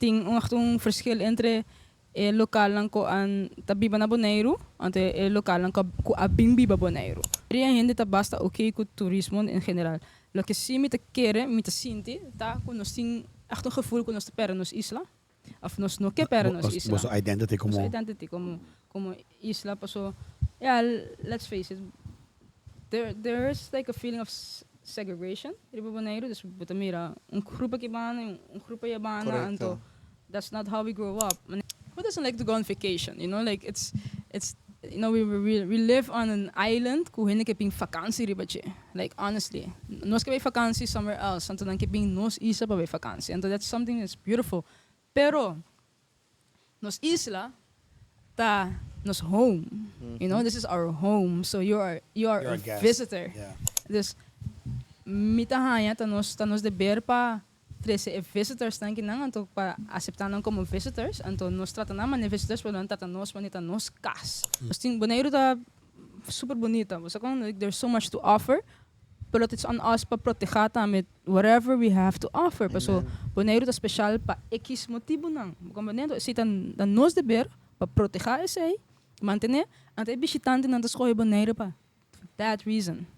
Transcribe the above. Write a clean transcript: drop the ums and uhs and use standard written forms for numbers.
Tin echt un verschil entre e lokalnan ku a ta biba na Boneiru anto e lokalnan ku a bin biba Boneiru. Mayoria hende ta basta oké ku turismo en general. Loke sí mi ta kere, mi ta sinti, ta ku nos tin echt un gevoel ku nos ta pèrdè nos isla òf nos no ke pèrdè nos isla. Boso identity komo. Nos identity komo isla paso, ya, let's face it, there is like a feeling of segregation riba Boneiru. Dus bo ta mira un grupo aki banda y un grupo aya banda, anto that's not how we grow up. Who doesn't like to go on vacation? Like it's we live on an island ku hende ke bin vakantie riba dje. Like, honestly, nos ke bai vakantie somewhere else, anto nan ke bin nos isla pa bai vakantie. Anto that's something that's beautiful. Pero nos isla ta nos home. This is our home. So you are You're a a guest. Visitor. Dus mi ta haña ta nos deber pa trese e visitors nan akinan, anto pa aseptá nan komo visitors, anto nos trata nan manera visitors, pero nan trata nos manera nos kas. Nos tin Boneiru ta super bunita. Bo kon, like, there's so much to offer, pero it's on us pa protehá tambe whatever we have to offer. So Boneiru ta spesial pa X motibonan. Komprondé? Si ta nos deber pa protehá esei, mantené, anto e bishitantenan ta skohe Boneiru pa for that reason.